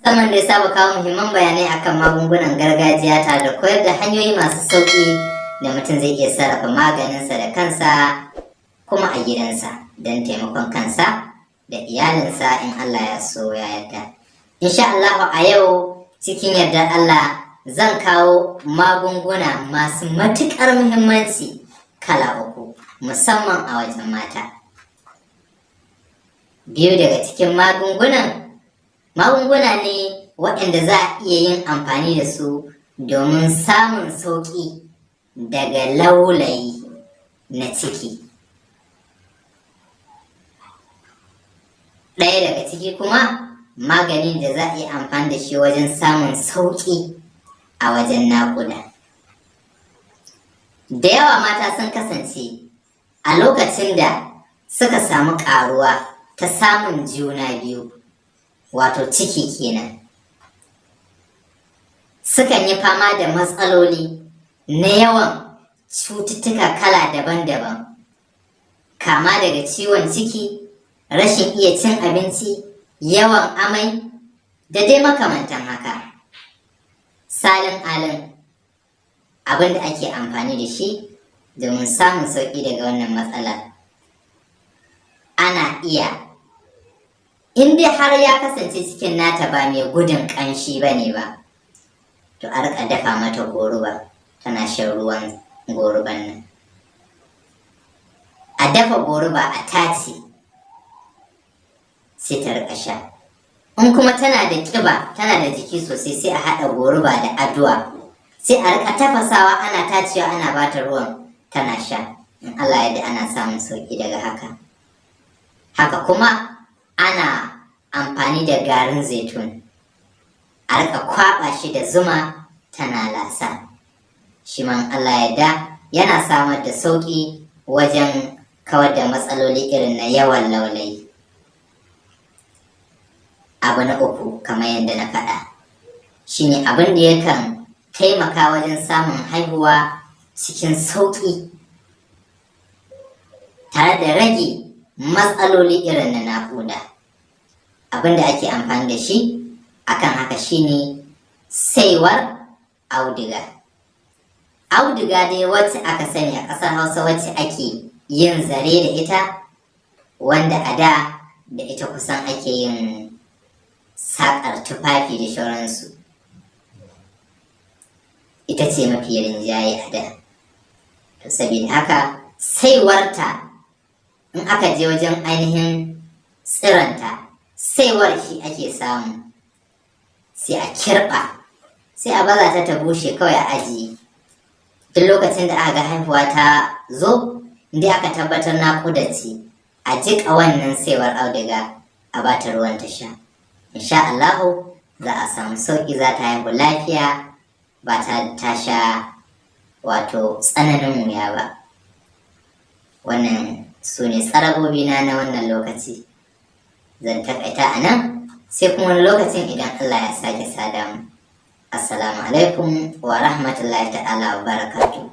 Musamman da ya saba kawo muhimman bayanai akan magungunan gargajiya tare da koyar da hanyoyi masu sauƙi da mutum zai iya sarrafa maganinsa da kansa kuma a gidansa don taimakon kansa da iyalinsa in Allah ya so ya yarda. Insha Allah a yau cikin yardar Allah zan kawo magunguna masu matuƙar muhimmanci kala uku, musamman a wajen mata. Biyu daga cikin magungunan magunguna ne waɗanda za a iya yin amfani da su domin samun sauƙi daga laulayi na ciki. Ɗaya daga ciki kuma maganin da za a iya amfani da shi wajen samun sauƙi a wajen naƙuda. Da yawa mata sun kasance a lokacin da suka samu ƙaruwa ta samun juna biyu, wato ciki kenan, sukan yi fama da matsaloli na yawan cututtuka kala daban-daban, kama daga ciwon ciki, rashin iya cin abinci, yawan amai da dai makamantan haka. Salin alin, abin da ake amfani da shi domin samun sauƙi daga wannan matsalar, ana iya, in dai har ya kasance cikin nata ba mai gudun ƙanshi ba ne ba, to a riƙa dafa mata goruba tana shan ruwan goruban nan. A dafa goruba a tace, sai ta riƙa sha. In kuma tana da ƙiba, tana da jiki sosai, sai a haɗa goruba da aduwa, sai a riƙa tafasawa ana tacewa, ana bata ruwan tana sha. In Allah ya yarda ana samun sauƙi daga haka. Haka kuma ana amfani da garin zaitun, a riƙa kwaɓa shi da zuma tana lasa. Shi ma in Allah ya yarda yana samar da sauƙi wajen kawar da matsaloli irin na yawan laulayi. Abu na uku, kamar yadda na faɗa, shine abin da yakan taimaka wajen samun haihuwa cikin sauƙi tare da rage matsaloli irin na naƙuda. Abin da ake amfani da shi akan haka shine saiwar auduga. Auduga dai wacce aka sani a ƙasar Hausa, wacce ake yin zare da ita, wanda a da da ita kusan ake yin saƙar tufafi da sauransu. Ita ce mafi rinjaye a da. To sabida haka saiwarta, in aka je wajen ainihin tsironta, saiwar shi ake samu, sai a kirɓa, sai a baza ta ta bushe kawai a ajiye. Duk lokacin da aka ga haihuwa ta zo, indai aka tabbatar naƙuda ce, a jiƙa wannan saiwar auduga a bata ruwan ta sha. Insha Allahu za a samu sauƙi, za ta haihu lafiya ba tare da ta sha wato tsananin wuya ba. Wannan su ne tsarabobina na wannan lokaci. Zan taƙaita a nan, sai kuma wani lokacin idan Allah ya sake sada mu. Assalamu alaikum wa rahmatullahi ta'ala wa barakatuh.